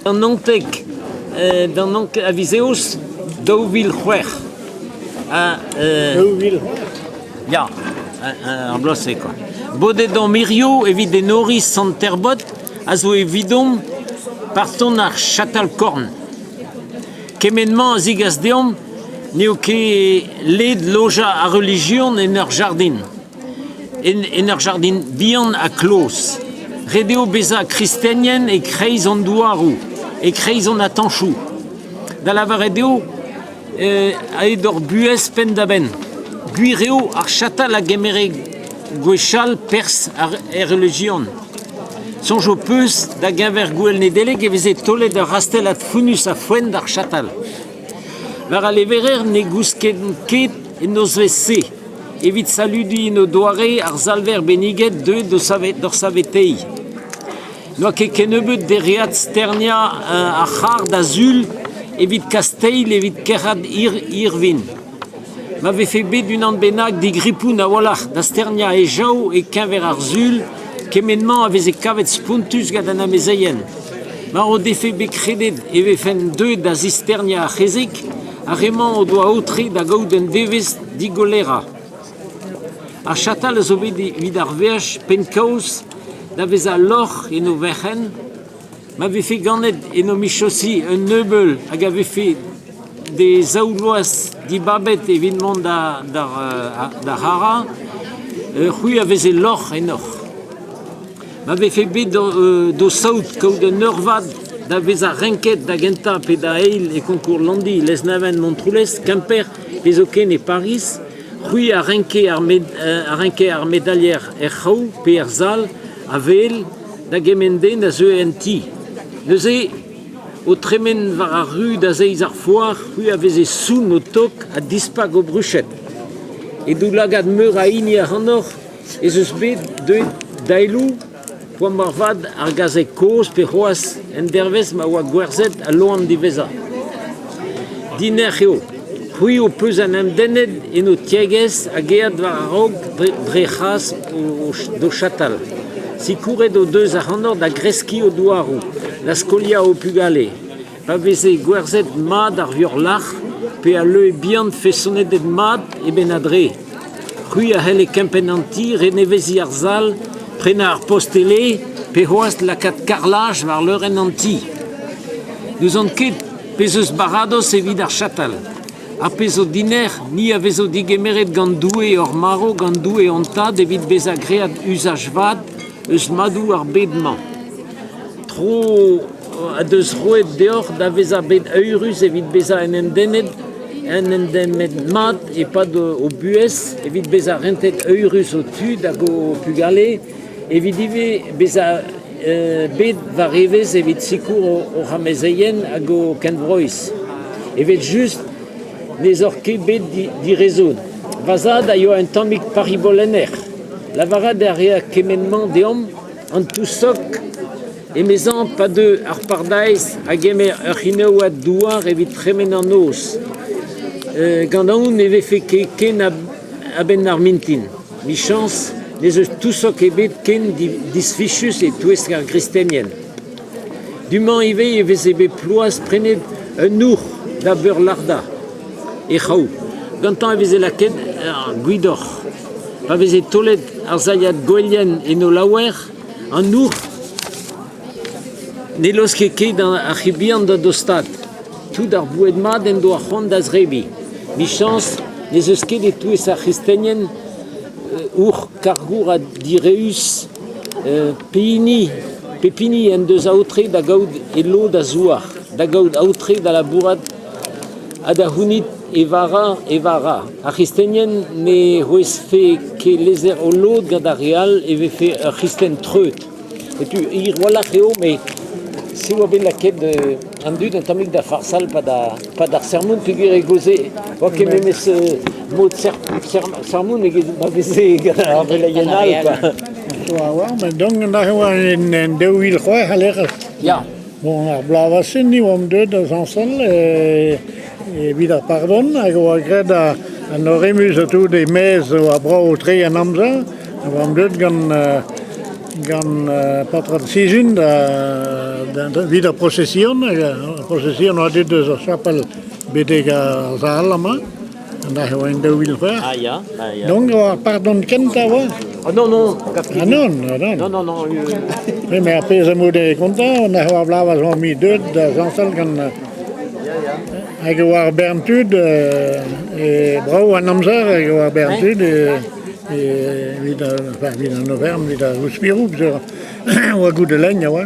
D'an 19 d'an 19 a viz Eost 2006. Ha 2006 Ya, ar bloaz-se kwa. Bodet omp hiziv evit enoriñ Sant Terbod a zo evidomp parton ar chatal-korn. Kement-mañ a zegas deomp n'eo ket led lojañ ar relijion en ur jardin. En ur jardin bihan ha kloz. Ret eo bezañ kristenien e-kreiz an douaroù, e-kreiz an atañchoù. Da lavaret eo aet hor buhez penn-da-benn. Gwir eo ar chatal a gemere gwechall perzh er relijion. Soñj ho peus da-geñver gouel Nedeleg e veze taolet ur rastellad fonnus a foenn d'ar chatal. War a leverer ne gouskent ket en nozvezh-se. Evit saludiñ en o doare ar Salver benniget deuet d'hor saveteiñ. N'oa ket kennebeut dereat sterniañ ar c'harr da Sul evit kas teil evit kerc'hat irvin. Ma vefe bet unan bennak digripoun a-walc'h da sterniañ e jav e-keñver ar Sul, kement-mañ a veze kavet spontus gant an amezeien. Mar o defe bet kredet e vefent deuet da zisterniañ ar c'hezeg, ar re-mañ o doa aotre da gaout un devezh digolerañ. Ar chatal a zo bet evit ar veaj pennkaoz da vezañ lorc'h en o verc'henn, ma vefe ganet en o michosi un ebeul hag a vefe d'e zaou vloaz dibabet evit mont d'ar hara, c'hwi a veze lorc'h ennoc'h. Ma vefe bet d'ho saout kaout un eurvad da vezañ renket da gentañ pe da eil e koñkour Landi, Lesneven, Montroulez, Kemper pe zoken e Pariz, c'hwi a renke ar a renke ar medalier er c'hraou pe er sal a-wel da gement den a zeue en ti. Neuze, o tremen war ar ru da zeiz ar foar, c'hwi a veze sounn ho tok ha dispak ho bruched. E daoulagad meur a hini ac'hanoc'h ez eus bet deuet daeloù poan moarvat ar gazeg kozh pe c'hoazh en dervezh ma oa gwerzhet al loan diwezhañ. Dinec'h eo. C'hwi ho peus en em dennet en ho tiegezh hag aet war-raok dre c'hras d'ho chatal. Sikouret o deus ac'hanoc'h da greskiñ o douaroù, da skoliañ ho pugale. Pa veze gwerzhet mat ar vuoc'h-lac'h pe al leue bihan fesonet mat e benn-adre. C'hwi a c'helle kempenn an ti, reneveziñ ar sal, prenañ ar post-tele pe c'hoazh lakaat karlaj war leurenn an ti. N'ouzon ket pezh eus baradoz evit ar chatal. Ar pezh zo dinec'h, ni a vezo degemeret gant Doue hor marv, gant Doue hon Tad evit bezañ graet uzaj vat eus madoù ar bed-mañ. Tro a deus roet deoc'h da vezañ bet eürus evit bezañ en em dennet en em dennet mat e-pad ho buhez, evit bezañ rentet eürus ho tud hag ho pugale, evit ivez bezañ bet war evezh evit sikour hoc'h amezeien hag ho kenvroiz. Evel-just n'ez oc'h ket bet direzon. Va zad a yoa un tammig paribolenner. Lavaret a rea kement-mañ deomp an tousog Emezañ pa deu ar pardaez a gemer ur c'hinaouad douar evit tremen an noz. Gant aon ne vefe ket ken a-benn ar mintin. 'Michañs n'ez eus tousog ebet ken disfichus e-touesk ar gristenien. Du-mañ ivez e veze bet ploaz prenet un houc'h da beurlardañ e c'hraou. Gantañ e veze lakaet ar gwidoc'h. Pa veze taolet ar sailhad gwelien en o laouer, An houc'h ne laoske ket ar c'hi bihan da dostaat. Tout ar boued mat en doa c'hoant da zebriñ. 'Michañs n'ez eus ket e-touez ar c'hristenien houc'h kargour ha direüs pehini pep hini en deus aotre da gaout e lod a zouar, da gaout aotre da labourat ha da c'hounit e vara e vara. Ar c'hristenien ne c'houezfe ket lezer o lod gant ar re all e vefe ur c'hristen treut. Setu hir a-walc'h eo, met se oa bet lakaet an dud un tammig da farsal 'pad ar sermon peogwir e gouze oa ket memes mod sermon eget ma veze gant ar veleien all quoi. Oa, met donc neuze oa en 2006 a lerc'h. Ya. Bon, ar bloavezh-se ni oamp deuet da zañsal evit ar pardon hag e oa graet an oremus ha tout e-maez e oa brav-tre an amzer. Oamp deuet gant... gant paotred Sizun da, da, evit ar prosesion. Hag ar prosesion oa deuet eus ar chapel betek ar sal amañ. An aze oa en 2006. Ah ya, ah ya. Donc oa ar pardon kentañ oa. Ah non, non, Ah non, ah non. Non, non, non. Oui, mais ar pezh am boa kontañ, an aze oa bloavezh oa-me deuet da zañsal gant hag e oa ar bern tud e brav an amzer hag e oa ar bern tud evit enfin, evit an oferenn, evit ar gouspiroù, peogwir oa goude lein a oa.